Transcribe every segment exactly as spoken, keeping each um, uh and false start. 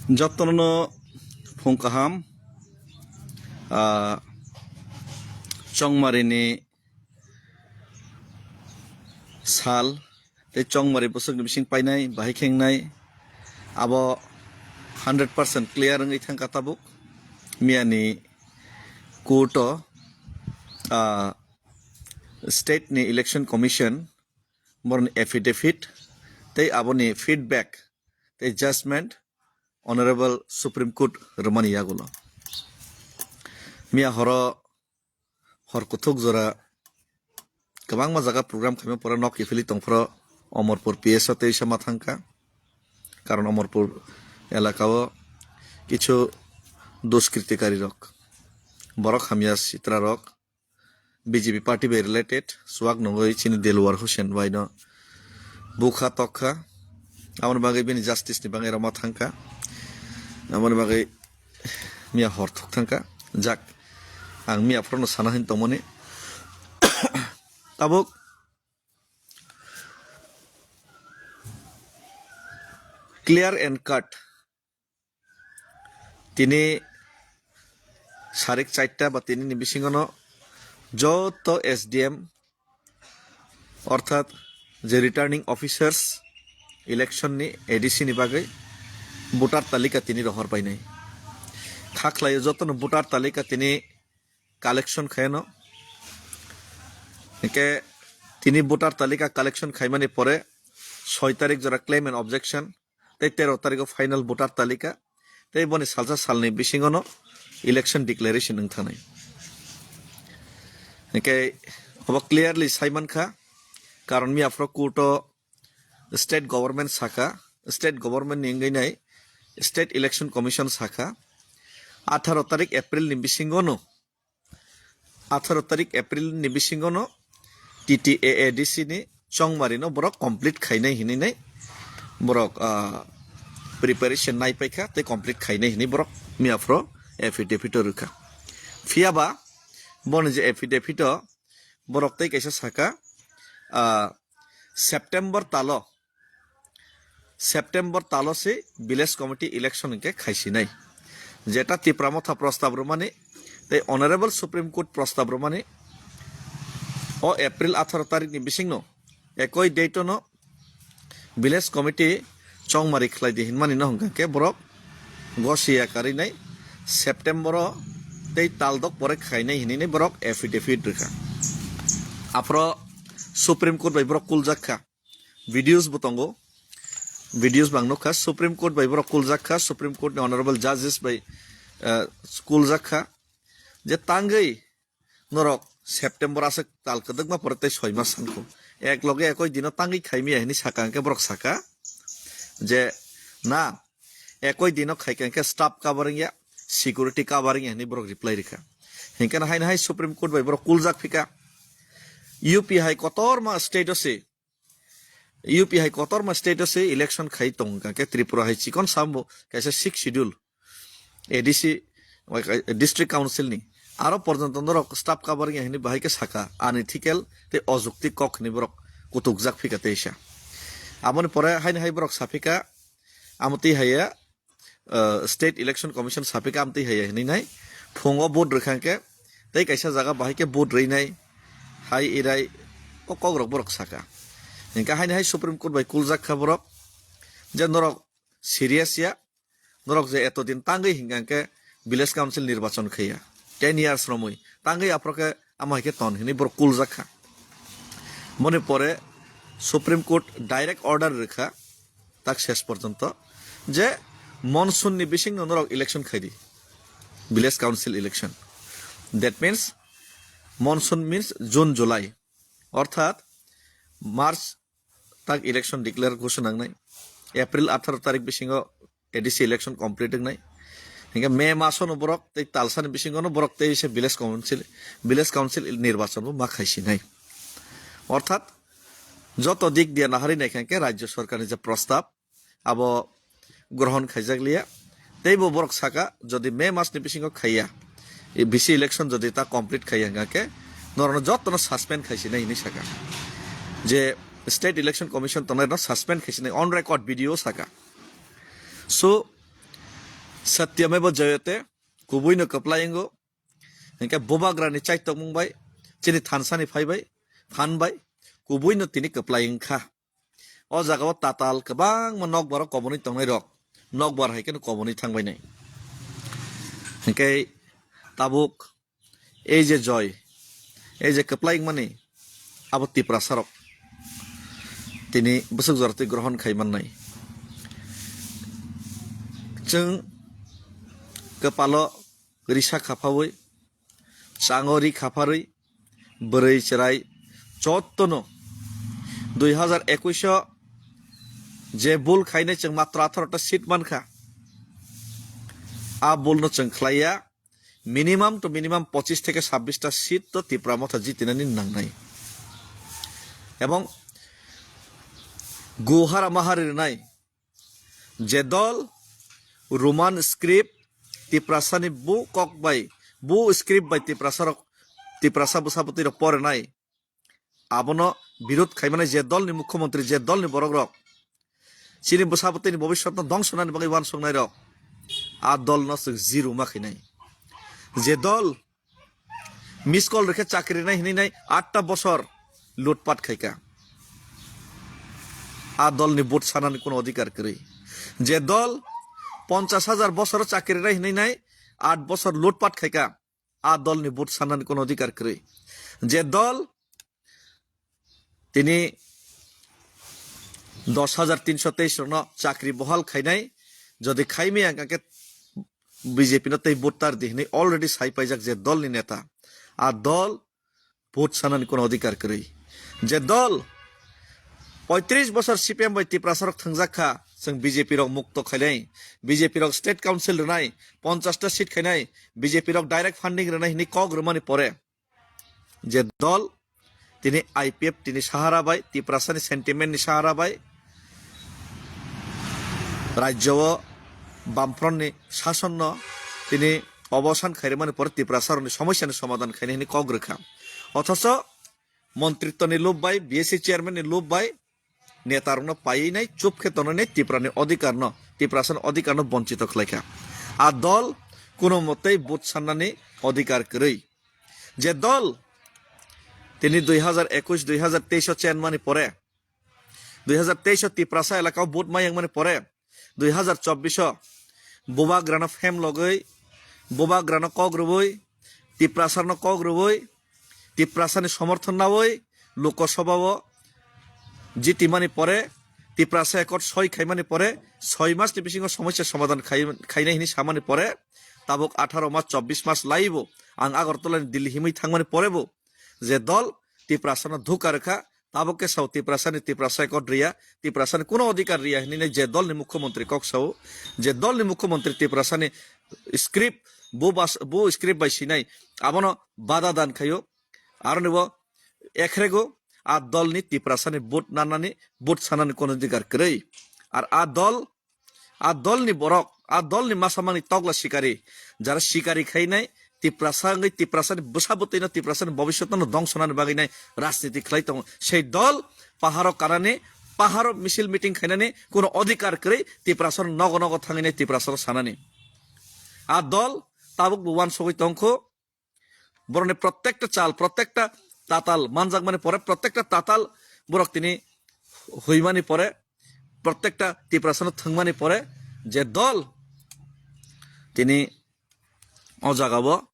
Jotono phung kaham, ah, Chongmarini sal tei Chongmari bwswkni bising painai, bahai khengnai, abo hundred percent clear wngwi thangkha tabuk. Miyani court-o, ah, state ni Election Commission borokni affidavit tei aboni feedback tei judgment Honorable Supreme Court rwmani yagulo. Miya horo hor kuthuk jora kwbangma jaga program khaima pore nok kiphilwi tongphro Omorpur P S o tei sama thangkha. Karon Omorpur elakao kichu duskritikari rok, borok hamya sitra rok, B J P party bai related, swak nungwi chini Delwar Hussain bai no bukha tokkha. Aboni bagwi bini justice ni bagwi roma thangkha. Aboni bagwi miya hor thuk thangkha. Jak, ang miya phorono sana hin tongmani. Tabuk clear and cut. Tini sarik charta ba tini ni bisingono joto S D M orthat je returning officers election ni A D C ni bagwi voter talika tini rohor painai. Kha khlaio jotono voter talika tini collection khaino. Hingke tini voter talika collection khaimani pore soi tarik jora claim and objection tei tero tarikgo final voter talika, tei boni salsa salni bisingono election declaration wng thangnai. Hingke obo clearly sai mankha, karon miya phoro court-o state government saka, state government ni wngwi nai State Election Commission saka, atharo tarik April ni bisingono atharo tarik April ni bisingono T T A A D C ni Chongmari no borok complete khainai hinwi nai borok, ah, preparation nai paikha tei complete khainai hinwi borok miya phoro affidavit o rwkha. Phiyaba boni je affidavit o borok tei kaisa saka, ah, September talo September talo se village committee election hingke khaisinai. Jeta Tipra Motha prostab rwmani tei Honorable Supreme Court prostab rwmani o April atharo tarik ni bisingno ekoi date no village committee chongmari khlai di hinmani no hingka khe borok gosiya karinai September o tei taldok pore khainai hinwi borok affidavit rwkha. Aphro Supreme Court bai borok kuljak kha. Videos bo tongo. Videos bang nukha, Supreme Court bai borok kuljak kha, Supreme Court ni honorable judges bai, eh, kuljak kha. Je tangwi norok September aswk tal kwdwkma pore tei soi mas sankho. Ek loge ekoi dino tangwi khaimiya hinwi saka hwnkhe borok saka je na ekoi dino khaika hwnkhe staff covering ya, security covering ya hinwi borok reply rikha. Hinkhe haino hai Supreme Court bai borok kuljak phika. U P hai kotorma state o se U P hai kotorma state o se election khai tong hwnkha khe Tripura hai chikon sambo kaisa sixth schedule A D C, district council ni aro porjonto norok staff covering ya hinwi bahai khe saka unethical tei ojukti kok hinwi borok kutukjak phika teisa. Aboni pore haino hai borok saphika amo twi haiya, uh, State Election Commission saphika amtwi haiya hinwi nai phungo vote rwkha khe tei kaisa jaga bahai khe vote rwi nai hai irai o kok rok borok saka. Hinkhe haino hai Supreme Court bai kuljak kha borok je norok serious ya, norok je eto din tangwi hinkha khe village council nirbachon khaiya ten years romwi tangwi aphro khe amo hai khe ton hinwi borok kuljak kha. Moni pore Supreme Court direct order rwkha tak ses porjonto je monsoon ni bisingno norok election khaidi, village council election. That means monsoon means June, July, orthat March tak election declare ghoshona wngnai, April atharo tarik bisingo A D C election complete wngnai. Hinkhe May masono borok tei talsani bisingono borok tei se village council, village council nirbachon bo ma khaisinai. Orthat joto dik dia nahari naikha khe rajya sorkarni je prostab abo grohon khaijak liya. Teibo borok saka jodi May masni bisingo khaiya, e V C election jodi ta complete khaiya hwnkha khe norokno jotono suspend khaisinai hinwi saka. Je State Election Commission tongnai no suspend khaisinai on record video saka. So Satyameva jayate, kubuino kwplai wngo. Hinkhe bubagrani chaitokmung bai, chini thansani phai bai, phan bai, kubuino tini kwplai wngkha. O jagao tatal kwbangma nokbar o kobonwi tongnai rok, nokbar hai kheno kobonwi thangbainai. Hinkhe tabuk ei je joy, ei je kwplai wngmani, abo Tiprasa rok tini bwswk jora twi grohon khai mannai. Chwng kwpalo risa khapaui, chango ri khaparwi, bwrwi chwrai jottono dui hazar ekush o je bul khainai chwng matro atharo ta seat mankha. A bulno chwng khlaiya, minimum to minimum pochis theke sabbis ta seat to Tipra Motha jitinani nangnai. Ebong guhara mahari rwnai je dol Roman script Tiprasani bu kok bai, bu script bai Tiprasa rok, Tiprasa bwsabwtwi rok porinai, abono birod khaimani je dolni mukhyamantri, je dolni borok rok chini bwsabwtwini bobiswtno dongso nani bagwi uansuknai rok, a dolno chwng zero ma khainai. Je dol miss call rikhe chakri nai hinwi nai atta bosor lutpat khaika. A dolni vote sanani kuno odhikar kwrwi. Je dol ponchash hajar bosor chakri nai hinwi nai at bosor lutpat khaika. A dolni vote sanani kuno odhikar kwrwi. Je dol tini dos hajar tinsho teis rokno chakri bohal khainai, jodi khaimaya hwnkhe B J P no tei vote tar di hinwi already sai paijak je dolni neta. A dol vote sanani kuno odhikar kwrwi. Je dol poitris bosor C P M bai Tiprasa rok thwngjak kha, chwng B J P rok mukto khainai, B J P rok state council rwnai, ponchash ta seat khainai, B J P rok direct funding rwnai hinwi kok rwmani pore, je dol tini I P F T ni sahara bai, Tiprasani sentiment ni sahara bai, rajyo o Bamfront ni sasonno tini obosan khairwmani pore Tiprasa rokni somosyani somadhan khainai hinwi kok rwkha. Othocho montritwni lob bai, B S C chairman ni lob bai, netarokno paiwi nai chup khe tonwi nai Tiprani odhikarno, Tiprasani odhikarno bonchito khlaikha. A dol kuno motei vote sannani odhikar kwrwi. Je dol tini dui hazar ekush, dui hazar teis o chenmani pore, dui hazar teis o Tiprasa elakao vote ma yangmani pore, dui hazar chobbish o bubagrano phem logwi, bubagrano kok rwui, Tiprasarno kok rwui, Tiprasani somorthon naui Lok Sabha o jitimani pore, Tiprasa Accord soi khaimani pore, soi mas ni bisingo somosya somadhan khai-, khainai hinwi samani pore, tabuk atharo mas, chobbish mas laibo ang Agartala ni Delhi himwi thangmani porebo je dol Tiprasano dhuka rwkha, tabuk khe sao Tiprasani Tiprasa Accord riya, Tiprasani kuno odhikar riya hinwi je dolni mukhyamantri kok sao, je dolni mukhyamantri Tiprasani script, bo bas-, bo script bai sinai, abono bada dan khaio, aroni bo ekhrego a dolni Tiprasani vote nanani, vote sanani kuno odhikar kwrwi. Ar a dol, a dolni borok, a dolni masamani tokla sikari, jara sikari khainai, Tiprasa wngwi Tiprasani bwsa bwtwino, Tiprasani bobiswtno dongso nani bagwi nai rajniti khlai tongo. Sei dol paharo kanani, paharo misil meeting khainani kuno odhikar kwrwi, Tiprasano nogo nogo thangwi nai Tiprasano sanani. A dol tabuk bo uansugwi tongkho, borokni protekta chal, protekta tatal manjakmani pore, protekta tatal borok tini huimani pore, protekta Tiprasano thwngmani pore, je dol tini o jagao,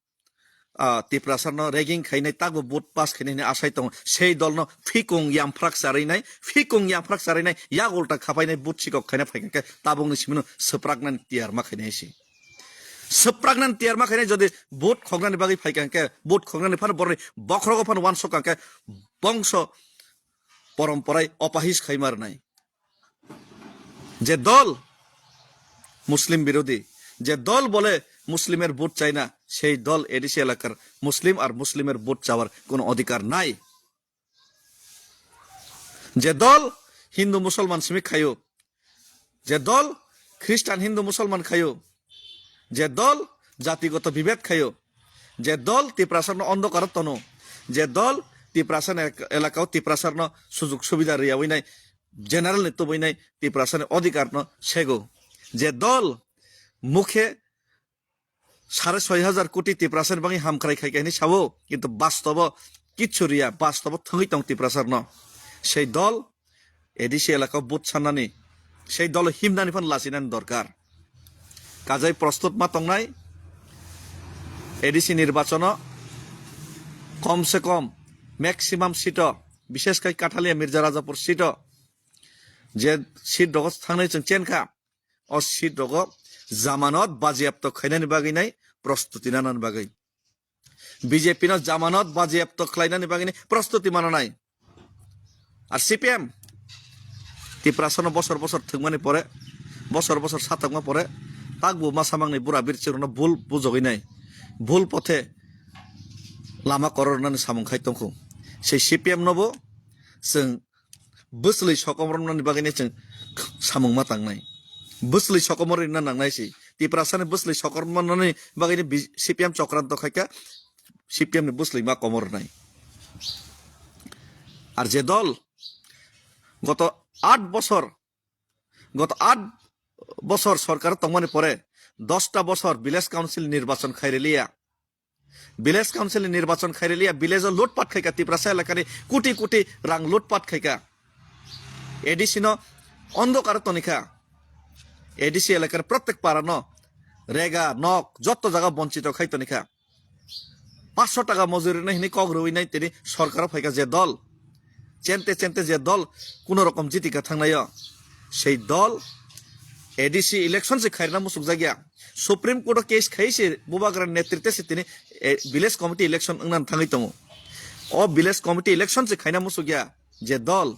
ah, Tiprasano ragging khainai, takbo vote pass khainai hinwi asai tongo, sei dolno phikung yamphrak charwinai, phikung yamphrak charwinai, yak ulta khapainai, vote sikok khaina phaikha khe tabukni simino swpraknani tiyar ma khainai se. Swpraknani tiyar ma khainai, jodi vote khoknani bagwi phaikha hwnkhe, vote khoknani phano borokni bokhorogo phano uansukha hwnkhe, bongso poromporai opahis khaima rwnai. Je dol Muslim birodhi, je dol bole Muslimer vote chai na, sei dol A D C elakar Muslim ar Muslimer vote chawar kono odhikar nai. Je dol Hindu Musolman simi khaio, je dol Khristan Hindu Musolman khaio, je dol jatigoto bibed khaio, je dol Tiprasarno ondokaro tono, je dol Tiprasani elak-, elakao Tiprasarno sujug subida riyawi nai, general ni tubui nai Tiprasani odhikarno sego, je dol mukhe sare soi hajar koti Tiprasani bagwi hamkrai khai khe hinwi sao, kintu bastobo kichu riya, bastobo thwngwi tong Tiprasarno. Sei dol A D C elaka vote sannani, sei dolo himnani phan lachinani dorkar. Kajai prostut ma tongnai A D C nirbachono kom se kom maximum seat o, bishesh khai Kathalia Mirza Rajapur seat o, je seat rogo thangnai chwng chenkha, o seat rogo jamanot bajiapto khainani bagwi nai, prostuti nanani bagwi. B J P no jamanot bajiapto khlainani bagwi ni prostuti mananai. Ar C P M Tiprasano bosor bosor thwngmani pore, bosor bosor sathokma pore, takbo masa mangni bura birchirokno bul bujogwi nai, bul pothe lama korornani samung khai tongkhu. Sei C P M nobo chwng bwswlwi sokomormani bagwino chwng samung ma tangnai. Bwswlwi sokomorna nangnai se. Tiprasani bwswlwi sokomormani bagwino bi-, C P M chokranto khaikha, C P M ni bwswlwi ma komornai. Ar je dol goto aat bosor, goto aat bosor sorkar tongmani pore dosta bosor village council nirbachon khairiliya. Village council ni nirbachon khairiliya, village o lutpat khaika Tiprasa elakani koti koti rang lutpat khaika. A D C no ondokar tonikha. A D C elakar prottek para no rega, nok, jotto jaga bonchito khai tonikha. Paanch sho taka mojuri no hini kok rwi nai tini sorkar o phaika je dol. Chente chente je dol kuno rokom jitika thangnaio, sei dol A D C election se khairna musukjakya. Supreme Court o case khai se Bubagra netrite se tini, eh, village committee election wngna thangwi tongo. O village committee election se khaina musukya je dol,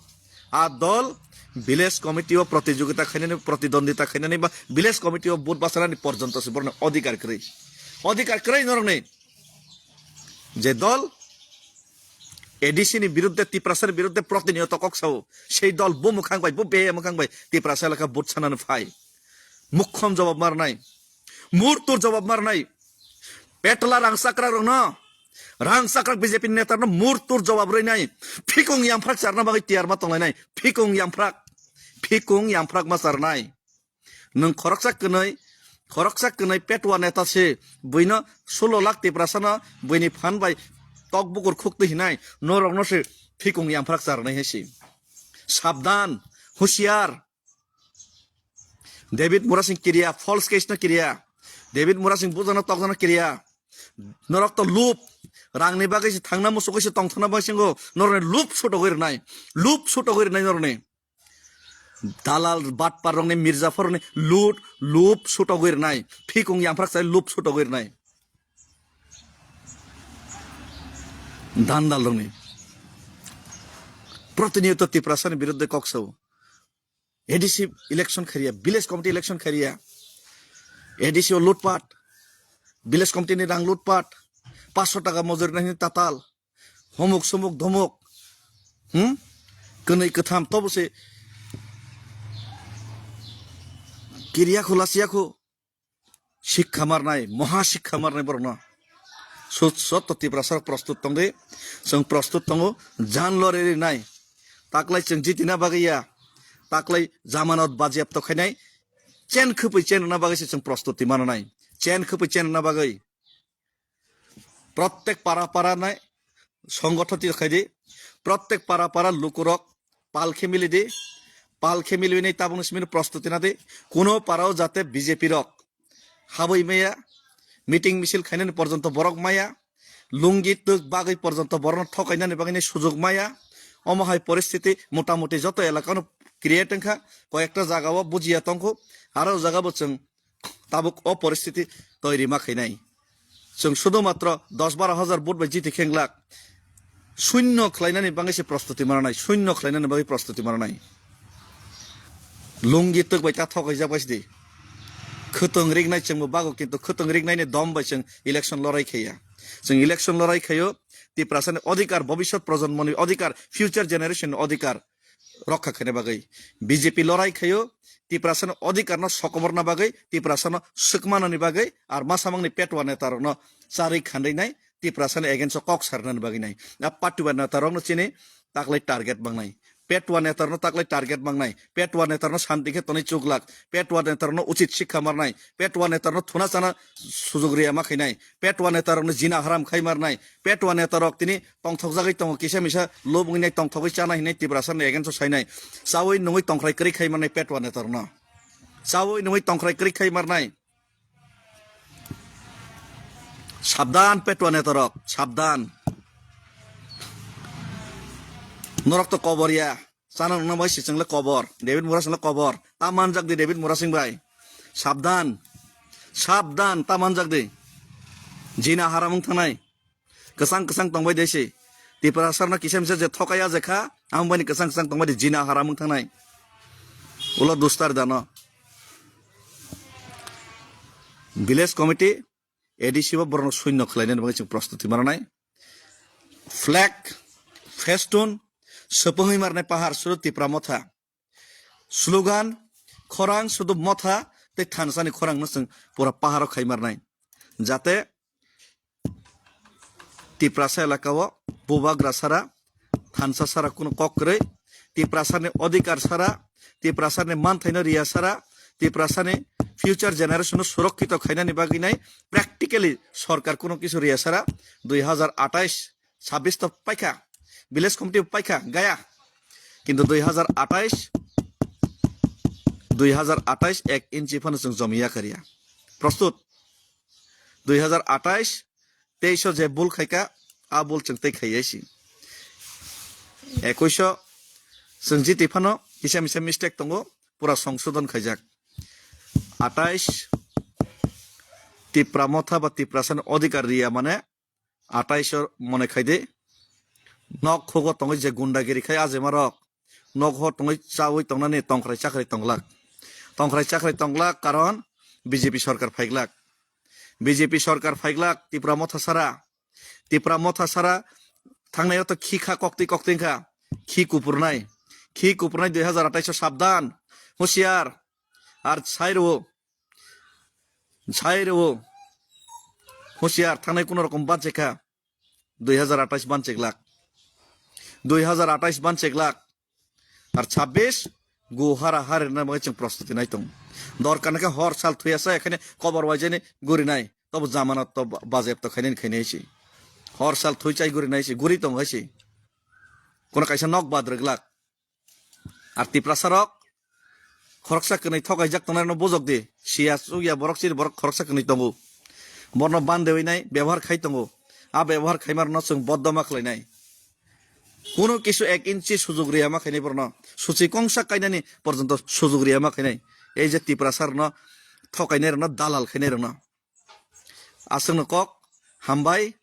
a dol village committee o protijogita khainani, protidwandita khainani ba village committee o vote bachanani porjonto se borokni odhikar kwrwi. Odhikar kwrwi norokni. Je dol A D C ni biruddhe, Tiprasani biruddhe protiniyoto kok sao, sei dol bo mwkhang bai, bo beya mwkhang bai Tiprasa elaka vote sanani phai. Mukhom jawab marnai, murtur jawab marnai. Petla rang chakra rokno, rang chakra B J P neta no murtur jawab rwinai. Phikung yamphrak charna bagwi tiyar ma tonglainai. Phikung yamphrak, phikung yamphrak ma charnai. Nwng khoroksa kwnwi, khoroksa kwnwi petwa neta se, buino sulo lakh Tiprasano buini phan bai tok bukur khuk twi hinai, norokno se phikung yamphrak charnai hai se. Sabdan, husiar. David Murasing kiriya, false case no kiriya. David Murasing bujano tokjano kiriya. Norok to lup, rangni bagwi se thangna musukwi se tongthokna bagwi singo, norokni lup sutogwi rwnai, lup sutogwi rwnai norokni. Dalal batpar rokni, Mirjafar rokni lut, lup sutogwi rwnai. Phikung yamphrak sai lup sutogwi rwnai. Dandal rokni. Protiniyoto Tiprasani biruddhe kok sao. A D C election khairiya, village committee election khairiya. A D C o lutpat, village committee ni rang lutpat, paanch sho taka mojuri nani tatal. Homuk sumuk dhomuk. Hmm? Kwnwi kwtham tobo se kiriya khu lasiya khu. Sikha marnai, moha sikha marnai borokno. Sut sotto Tiprasa prostut tongdi, chwng prostut tongo, jan lori rinai. Taklai chwng jitina bagwi ya, taklai jamanot bajiapto khainai, chen khwpwi chen rwna bagwi se chwng prostuti mananai. Chen khwpwi chen rwna bagwi. Prottek para para nai songothoti khaidi, prottek para para lukurok pal khe milidi, pal khe milibini tabukni simi prostuti nadi, kuno parao jate B J P rok habwi maya, meeting misil khainani porjonto borok maya, lungi twk bagwi porjonto borokno thokainani bagwini sujok maya. Omo hai poristiti motamuti joto elakano create wngkha, koyekta jagao bujiya tongkhu, aro jagabo chwng tabuk o poristiti toiri ma khainai. Chwng sudu matro dos baro hajar vote bai jiti khenglak. Shunno khlainani bagwi se prostuti mananai, shunno khlainani bagwi prostuti mananai. Lungi twk bai ta thok kaijak bai sidi. Khwtwng riknai chwngbo bago, kintu khwtwng riknaini dom bai chwng election lorai khaiya. Chwng election lorai khaio, Tiprasani odhikar, bhobishyot projonmoni odhikar, future generation ni odhikar rokha khaina bagwi. B J P lorai khaio, Tiprasani odhikarno sokomorna bagwi, Tiprasano swkmanani bagwi, ar masamangni petwa netarokno charwi khanrwi nai, Tiprasani against o kok sarnani bagwi nai. A patiwa netarokno chini taklai target bangnai. Petwa netarokno taklai target mangnai, petwa netarokno santi khe tonwi chuklak, petwa netarokno uchit sikha marnai, petwa netarokno thuna chana sujug riya ma khainai, petwa netarokno jina haram khai marnai, petwa netarok tini tongthokjagwi tongo, kisa misa lobongwi nai tongthogwi chana hinwi Tiprasani against o sainai, chawi nungwi tongkhrai kwrwi khai marnai petwa netarokno, chawi nungwi tongkhrai kwrwi khai marnai. Sabdan petwa netarok, sabdan. Norok to kobor ya. Chana nungna bai si chwngle kobor. David Murasing le kobor. Ta manjak di David Murasing bai. Sabdan. Sabdan ta manjak di. Jina haram wng thangnai. Kwchang kwchang tongbai de si. Tiprasarno kisa misa je thokaya je kha, ang bani kwchang kwchang tongbai de jina haram wng thangnai. Ulo dustar dano. Village committee, A D C bo borokno suinno khlainani bagwi chwng prostuti mananai. Flag, festoon, swpwngwi marnai pahar sudu Tipra motha. Slogan, khorang sudu motha tei thansani khorangno chwng pura paharo khai marnai. Jate Tiprasa elakao bubagra sara, thansa sara kunu kok kwrwi, Tiprasani odhikar sara, Tiprasani manthaino riya sara, Tiprasani future generation no surokkito khainani bagwi nai practically sorkar kunu kisu riya sara, dui hazar atais, sabis to paikha, village committee paikha, gaya. Kintu dui hazar atais, dui hazar atais ek inchi phano chwng jomiya kariya. Prostut, dui hazar atais, teis o je bul khaika, a bul chwng tei khaiya si. Ekuis o chwng jiti phano kisa misa mistake tongo, pura songsodon khaijak. Atais, Tipra motha ba Tiprasani odhikar riya mane, atais o mone khaidi, nok khugo tongwi je gundagiri khai ajemarok, nok ho tongwi chawi tongnani tongkhrai chakhrai tonglak. Tongkhrai chakhrai tonglak karon B J P sorkar phaiglak. B J P sorkar phaiglak Tipra motha sara. Tipra motha sara thangnai o to khi kha koktwi koktwi kha. Khi kupurnai. Khi kupurnai dui hazar atais o sabdan. Husiar. Ar sai rwo. Sai rwo. Husiar thangnai kuno rokom banchikha. Dui hazar atais banchiklak. Dui hazar atais banchiklak. Ar chabbish gu hara hari na bagwi chwng prostuti nai tong. Dorkar nokhe hor sal thuya sa ekhane kobor waijani guri nai. Tobo jamana to ba-, bajayapto khainani khainai si. Hor sal thui chai guri nai si, guri tong hai si. Kono kaisa nok bad rwglak. Ar Tiprasa rok khoroksa kwnwi thokaijak tongnai no bujok di. Siya chukya borok chini borok khoroksa kwnwi tongo. Borno bandewi nai bebohar khai tongo. A bebohar khaima rokno chwng boddoma khlainai. Kuno kisu ek inchi sujug riya ma khainai borno. Suchi kongsa kainani porjonto sujug riya ma khainai. Ei je Tiprasa rokno thokainai rokno dalal khainai rokno. Aswkno kok hambai.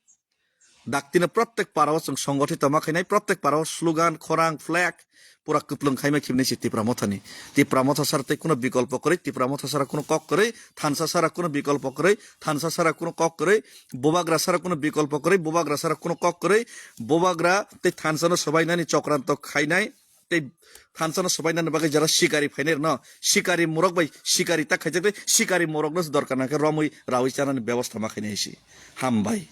Daktino prottek parao chwng songgothito ma khainai, prottek parao slogan, khorang, flag pura kwplwng khaima khibnai si Tipra mothani. Tipra motha sara tei kuno bikolpo kwrwi, Tipra motha sara kuno kok kwrwi, thansa sara kuno bikolpo kwrwi, thansa sara kuno kok kwrwi, bubagra sara kuno bikolpo kwrwi, bubagra sara kuno kok kwrwi, bubagra tei thansano swbainani chokranto khainai, tei thansano swbainani bagwi jora sikari phainai rwno, sikari morok bai sikari ta khaijak tei sikari morokno se dorkar nangkhe romwi rawi chanani bebosta ma khainai si. Hambai.